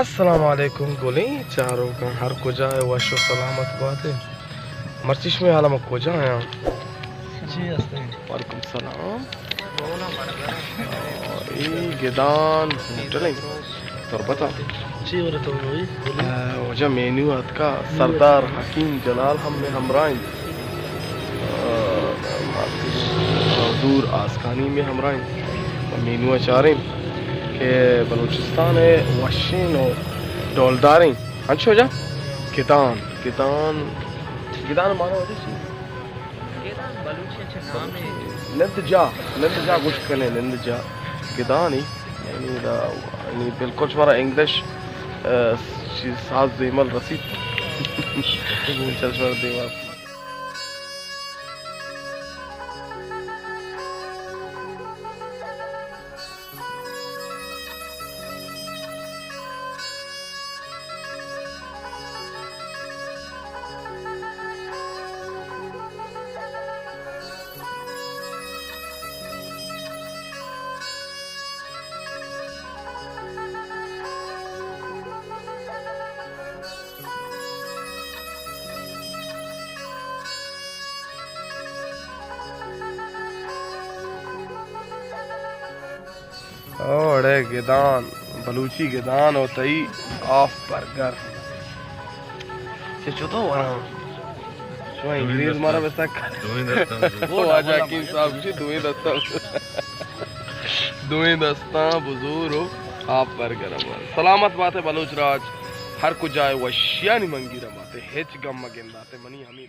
السلام علیکم گلیں چاروکاں، ہر کجا ئے وش و سلامت بات ئے۔ مرچی شمئے حال، ہم کجا آیاں؟ چی ہستیں؟ وعلیکم السلام۔ اے گدان ہوٹل انت تربت ءَ۔ چی ورے تو روئی؟ آ، واجہ مینو اتکا، سردار حکیم جلال ہم مئے ہمراہ انت۔ آ، مارکیٹ حضور آسکانی مئے ہمراہ انت۔ مینو ءَ چاریں کہ بلوچستان ءِ وشیں و ڈولداریں، انچو جا، گدان، گدان، گدان مانا ہوتی چی؟ گدان بلوچی چہ نامے۔ نند جا، نند جا گوشت کنے، نند جا۔ گدانی، یعنی دا، یعنی بالکل شمارا انگلش، آ، چیز ساز دیمل رسیت۔ چل شمارا دیما۔ اوڑے گدان، بلوچی گدان و تئی آف برگر۔ چہ چطور وراں؟ شما انگریز مارا بسک۔ دوئیں دستاں بزور۔ واجہ حکیم صاحب گوشی دوئیں دستاں۔ دوئیں دستاں بزور و آف برگر ہم۔ سلامت بات ئے بلوچ راج، ہر کجا ئے وشیانی منگیر بات ئے، ہچ گم مگندات ئے، منی ہمے